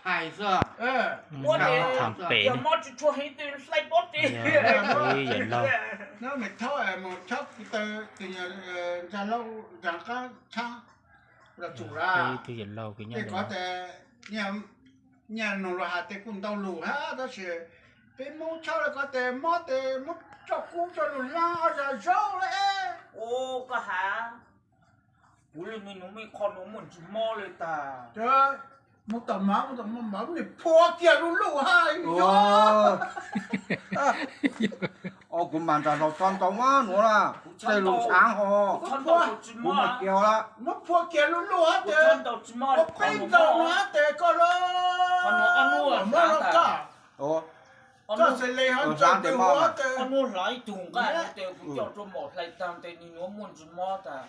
Hais xwb. Tham pem yog mob tsis tshua heev twb hlais pob tes. Yawm laug, no me thaub mus chob kuv taw tus nyuag ntag lauj nraag qab tshab los tsum lawm. Tej ko tes nyaj noog los has tes kuj ntau lus hab tab sis peb Hmoob chob lawm ko tes mob tes muab tso kub tso lug hlab ob zag zaub lawm. Koj has, kuv li me nuav me qhov nuav muaj ntsis mob li tag. Mus tom mov, mus tom mov, mov nwg phua kiag lub luj hab. Kuv mas nrag laug chob ntau mas nuav na, tej lug saav ho, kuv mas kiag la, muab phua kiag lub luj hab tes, ua peb ntau nuav hab tes koj lub, muab lub koj, koj xws le hab ntsaws tes huv tes. Ob hnub hlais ib tug nqaj tes kuv coj rua maum hlais tag tes nim nuav muaj ntsis mob tag.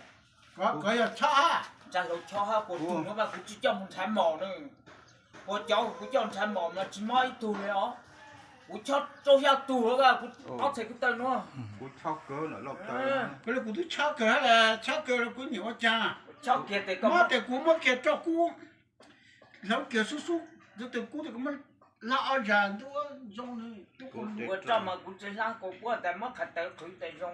Koj yog chob hab, nrag laug chob hab, kuv tug nuav mas kuv tsis coj mus nrhav maum na. Ua cov kuv coj nrhav maum mas tsis mob ib tug li os. Kuv chob rau xya tug, kuv ob txhais kuv taw nuav. Kuv chob kawg, kuv tub chob kawg hab, chob kawg los kuv nyiam ua caag. Chob kiag tes koj mob tes kuv muab kiag roj kub, hlawv kiag sub sub, tus kub tes kuv muab hlab ob zag ntuj zoo. Ua roj mas kuv tsis hlab, kuv puab tas muab qhov tawv qhwv tes zoo,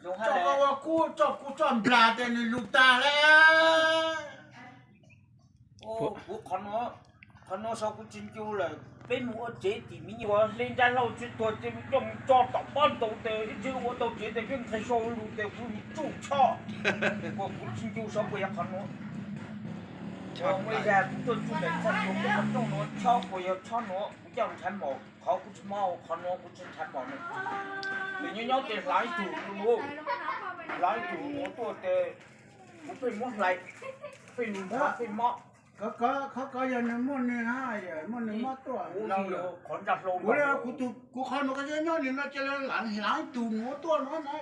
zoo hab. Roj kub, roj kub, roj nplag tes nwg lug tag lawm. Kuv qhov nuav sau kuv tsis ncu lawm, peb mus ua tsev tim me nyuam hle nrag laug tsis tuag ces coj mus tso tom pob ntoo tes ib txhia ua tau tsev tes peb ntxhais sau lug tes kuv tsuj chob, kuas kuv tsis ncu sau kuas yog qhov nuav. Ua ib zag kuv tuaj tsuj tes txhaj tuag kuv qhov rooj nuav chob kuas yog chob nuav kuv coj nrhav maum, qhov kuv tsis mob qhov nuav kuv tsis nrhav maum. Tes nyob nyob tes hlaav ib tug, hlaav ib tug nuav tuaj tes kuv pheej muab hlais, pheej lug nrhav pheej mob. Qhov ko yog nwg muaj nwg hab, muaj nwg mob tuaj. Kuv qhov nuav koj nyob nyob nwg no ca le hlaav ib tug nuav tuaj no na,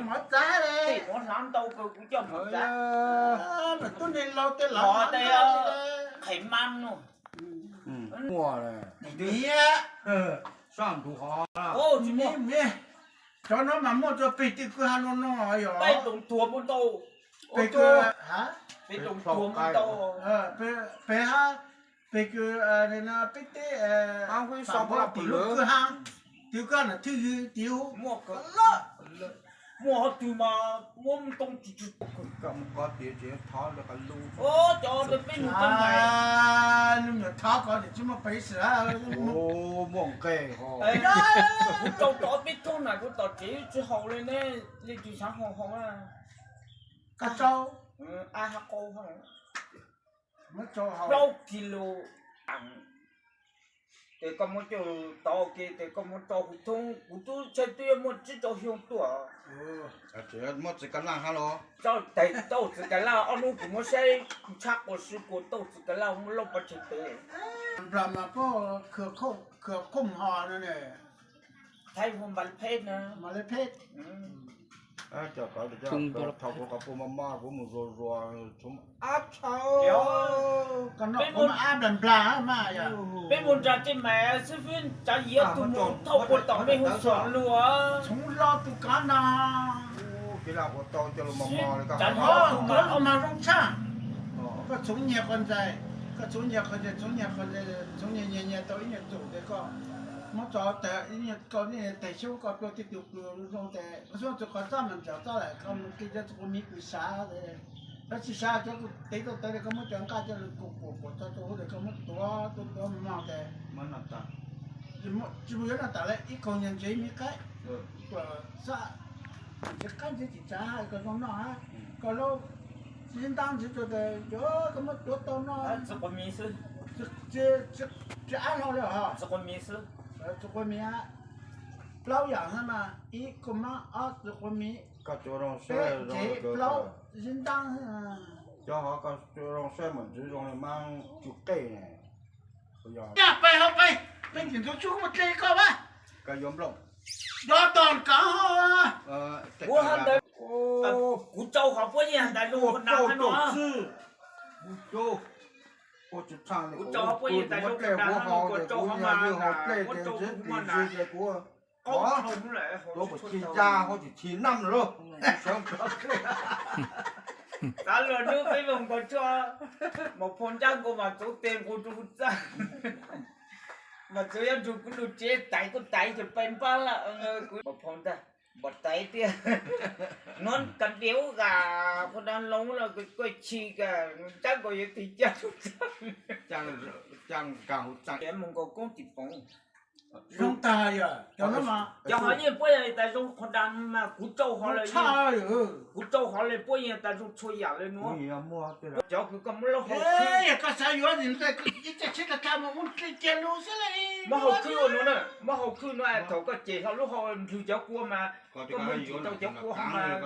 mov txav le, hlaav ntau kawg kuv coj mov txav. Tub neeg laug tej hlaav ntau li. Qhev mab no. Muaj, cov nuav mas muaj rua peg twg kws ha no no yog. Peb rooj tuag muaj ntau. Peg kws, peb rooj tuag muaj ntau. Peg hab, peg kws, peb teb, pab tim lub kwj ha, twg koj nam thwj ywg tim muaj, muaj hov twg mas muab ntoo tsis tsis. Koj mus kov tiav tsis thov lub qab lub. Cov peb mus teb mas lub nyuam thov kov tias tsis muaj peev xwm. Muaj nqe ho. Kuv rau tov peb thoob na kuv tom tsev tsis haus li ne, leej twg xaav haus haus na. Koj rau, a ha qau, plaub kilo. Tes koj muab coj tov ke tes koj muab rau kuv thoob, kuv tub tshaj twb muaj tsib rau xyoo tuaj. Muab txiv ka laj hab los? Tes tau txiv ka laj, ob hnub kuv muab saib tshab quas sw kuas tau txiv ka laj muaj lauj pov tseg tes. Nplog mas puab khwv khoom ho no ne. Thaib hu Npaj Laj Pheb na. Npaj Laj Pheb. Thov kuv qhov puj maj maj kuv mus zuag zuag txhoov ab tshau. Peb mus ab nplag nplag mas yog. Peb mus nrag tej mas xib fwb tsav yiav tus mus thauj puag tom mej hu xom lug. Txhoov lo tus kav no. Kev laj ua tau coj lug mos mos li koj. Tuav lug mas zoo tshaj. Koj txhoov nyiag qhov ntxais, koj txhoov nyiag qhov ntxais, txhoov nyiag qhov ntxais, txhoov nyiag nyiag nyiag tau ib nyuag txum tes koj muab tso tag, ib nyuag koj tes xyoob koj plua tej tug plua zoo tes koj xyoob txug qhov txaj mas nrog txaj lawm koj mus kis cov txug quav miv kws sav tes, koj tsis sav cov kws tev tau tawv tes koj muab cov nqaj coj lug kuam kuam kuam tso rau hauv tes koj muab tuav tuav tuav mos mos tes tsis muaj yuav noj tas lawm ib kaug nyuag ntsev miv qaib, xab ntsev qaib ntsev tsis tsav hab koj zoo noj hab koj lub zib ntab ntxiv rua tes yuav koj muab tuav tau noj. Txiv quav miv, tsis ab hlo li os. Txiv quav miv, plaub yaam xwb mas ib kaug mab ob txiv quav miv, peb ntsev plaub zib ntab. Cov hov koj zoo saib mas ntxiv zoo li mab cug qej ne. Peb ho peb, peb tsis ntxuav tsuj muaj dlej koj mas. Koj yuav nplooj. Nyob tog kov. Kuv tsau qhov puab yig ntawd zoo na no. Kuv tsau qhov puab yig ntawd zoo na no, kuv tsau qhov mas na, kuv tsau kuv mas na. Tuav puas txhij ya, huab tsis txhij nab lawm. Xav luag hnub peb moos nkaus tso, Maum Phoo ncaj nkaus mas txuv tes nqus rau kuv txaj. Mas txuv yuav nrug kuv lug tsev tais kuj tais tug pes npab lawm. Kuv Maum Phoo ntag, npam tais tiag. Nuav kas diav ua qas qhov daav loo los koj chim kas ncaj nkaus yuav tig caj tug txaj. Moos nkaus koob tim poov. Zoo tag yog cov no mas. Cov hov yeej puab yog tas zoo qhov daav mas kuv rau hov le, kuv rau hov le puab yeej tas zoo txhua yam le nuav. Cov kws koj muab lub hau khwb, yog koj xav yuav ib txoj tsheb tag tag mas muab dlej cia lug xwb le. Muab hau khwb ua nuav na, muab hau khwb nuav thaum koj cem hlo lub hau nrug cov kua mas koj muab ntsim rau cov kua mas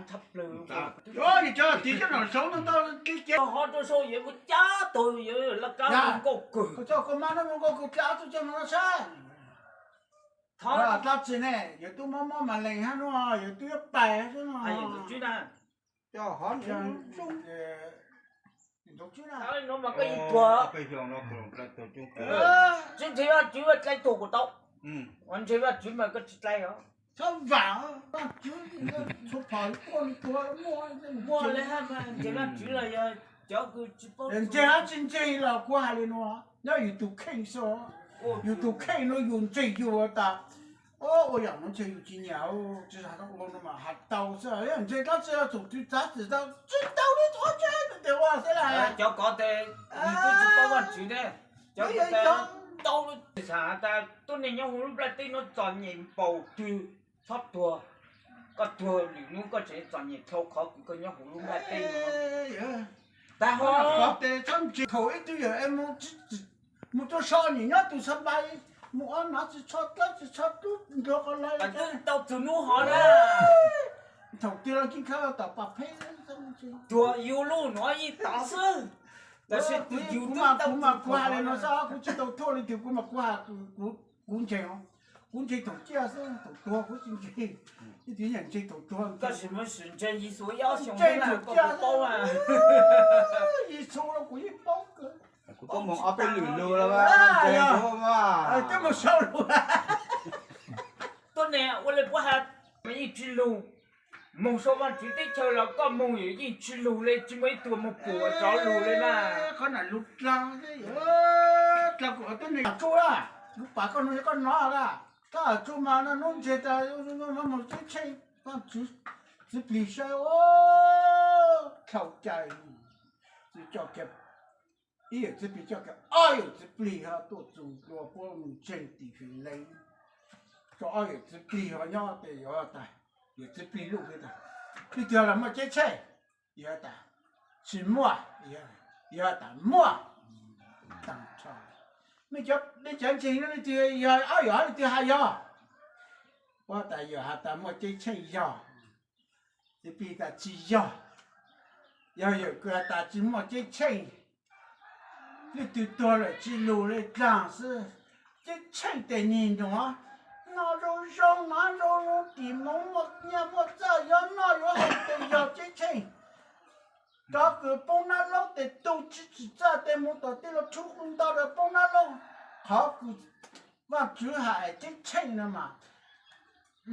tshaj plawg. Yog cov tiv coj nom saud ntau ntau dlej cia hov rau saud yuav muaj cab tug yuav laj kab nkauj kawg. Koj coj kua mab nuav nkauj kawg dlej ob tug coj no saib. Thov dlaab tsi ne, yawg tub mob mob mas lees hab nuav, yawg tub yuav pais xwb no. Coj hov ntawd, ntawd mas koj yeej tuag. Tsi ntseeg Vajtswv dlej tuag kuj tau. Ua ntseeg Vajtswv mas koj tsi dlej os. Txhob vam Vajtswv, txhua phom tuaj li tuag muaj, muaj le hab mas ntseeg Vajtswv los yog cov kws tsi paub. Ntseeg hab tsi ntseeg los kuv hais li nuav, nyob yus tus kheej xwb. Yus tus kheej nuav yus ntseeg yus tas, ua yam nuav ntshe yus tsis nyiam, tsis has ua no mas has tau xwb. Ntseeg dlaab tsi txhaum twg txav txim tau tsis tau li qhov tseeb tes ua xwb las. Cov kov tes nws twb tsis paub Vajtswv ne, cov kov tes tau has tas tuab neeg nyob huv lub nplaj teb nuav txom nyem npaum twg, txhob tuag. Koj tuag lwm hnub koj tseem txom nyem dhau qhov kws koj nyob huv lub nplaj teb nuav. Tag ho tes txhob ntseeg thaum ib tug yawg mus tuaj so nyem nyob tus xab npais, mus ob hnav tsis tsho dlawb tsis tsho dub nrog qhov lawv twb tau txug hnub hov na. Thaum twg los yeej khav tom pas phem. Tuag yus lub nuav yeej tod xwb. Tab sis kuv mas kuv hais li no xwb, kuv tsis tau thuaj li twg, kuv mas kuv, kuv ntseeg, kuv ntseeg thaum ciaj xwb, thaum tuag kuv tsis ntseeg. Ib tug yeej ntseeg thaum tuag, koj sim mus sim ntseeg Yexus ib ob xyoos ntseeg thaum ciaj xwb. Yexus los kuv yeej paub kawg. Kuv tuaj moog ob peb lwm lug lawm, twb moog sau lug. Tuab neeg ua le puab has mas yeej tsis lug. Moog sau Vaajtswv teb chaws los koj moog yeej tsis lug le, tsis muaj ib tug moog pum rov lug le na. Qhov nam lug dlaag, dlaag kuv tuab neeg tsuj lawm, lug pam koj nug yog koj nov lawm. Koj tsuj mas nub ntseg tas moog teb tsheej, Vaajtswv txiv plig saib, txhaum cai, txawm coj kiag ib yawm txiv plig coj kiag ob yawm txiv plig ho tuaj txug dlua puab mus ntseeg tim fim leej. Tso ob yawm txiv plig ho nyob tes yog tas, yawm txiv plig luj tas, leej twg los muaj ceeb tsheej? Yog tas tsis muaj. Yog tas muaj. Mej cov, mej cov ntseeg leej twg yog ob yawm leej twg has yog? Puab tas yawm has tas muaj ceeb tsheej yog, txiv plig tas tsis yog. Yog yawm kws has tas tsis muaj ceeb tsheej, leej twg tuag lawm tsis lug le dlaag xwb. Ceeb tsheej tes nig nroog, noj zoo zoo, hnav zoo zoo, tim moov muaj nyiaj muaj txawj, yuav noj yuav haus tes yog ceeb tsheej. Cov kws poob nab laub tes tu tsis txawj tes mus tom tej lug rhuv ntau rau poob nab laub. Qhov kws Vaajtswv has ceeb tsheej no mas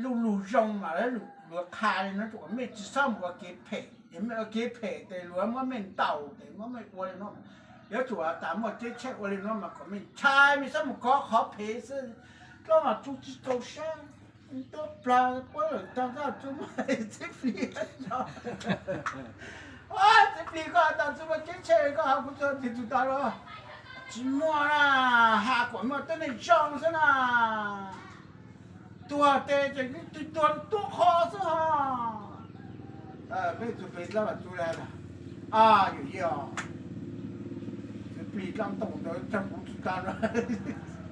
luj lug zoo mas luag qha li no, mej tsis txhob mus ua kev phem, mej ua kev phem tes luag muab mej ntaus tes muab mej ua li no. Yuav tsum has tas muaj ceeb tsheej ua li no mas kom mej ntshai, mej txhob mus kov qhov phem xwb. Dlab mas tsuj tsis tau sab, tuab plawg puab lawm tag txhob tsuj muaj txiv plig. Txiv plig koj has tas tsis muaj ceeb tsheej koj has kuv txug tes txug taw los? Tsis muaj na, has kom muaj tuab neeg zoo xwb na. Tuag tes ces leej twg tuag tuab qho xwb ho. Peb tug plig dlab mas tsuj le, a, yawm yij, txiv plig dlab ntoo ntawd txog kuv tsis tas no.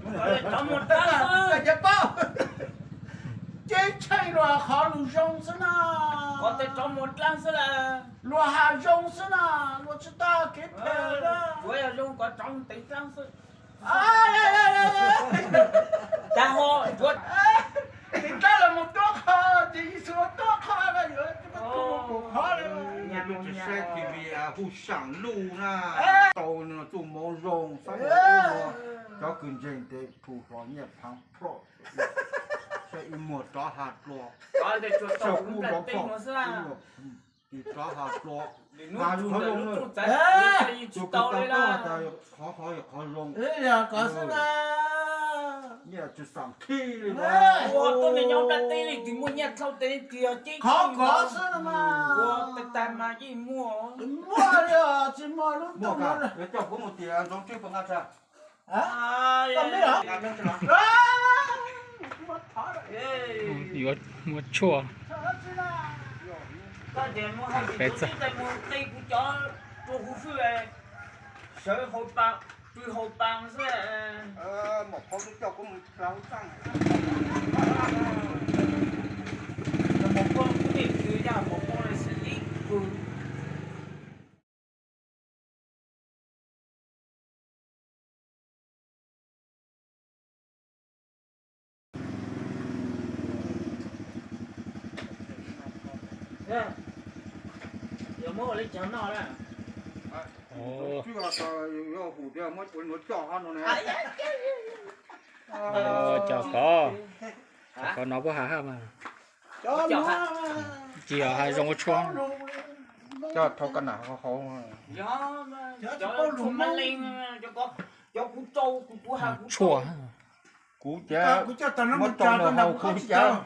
Cov paub, ceeb tsheej luag qhov lug zoo xwb na. Luag has zoo xwb na, luag tsis tas kev phem na. Tsuav yog zoo kov tsoov tev dlaab xwb. Tag ho, tes dlaab los mus tuab qho, ces Yexus tuab qho na, yuav tsis tu mus pum qhov le. Tsis saib T V hu saam luj na, tau txuj moov zoo, saib cov kws ntseeg tes pum hlo nyiaj phaav ploj, saib ib muag rov has dlua, saib kub rov ploj. Tus kws tau koj tas qhov qhov yog qhov zoo. Nyiaj tsis xam khij li. Ua tuab neeg nyob dab teb li twb muaj nyiaj dlhau tes tiag ces qhov kov xwb no mas. Ua tas tas mas yeej muaj. Muaj li os, tsis muaj lub muaj tuaj ka, no. Yuav coj kuv mus tias ntsoov tswb puas nqa tshaj? Koj me los? Yuav muaj tshuaj. Peb txog. Sawv hauv pa, pw hauv pa xwb. Mom phauj twb coj kuv mus hla hauv txaj. Mom phauj kuv niam twb yog mom phauj los sis ib kws. Yuav muab ua li cas noj na? Hu tias muab ua nuav coj hab no ne. Cov kov, cov kov no puab has hab mas. Tsis yog has zoo ua tshuaj. Coj thau ka nam hauv. Tshuaj. Kuv ces muab rau ntawm hauv kuv ces zoo.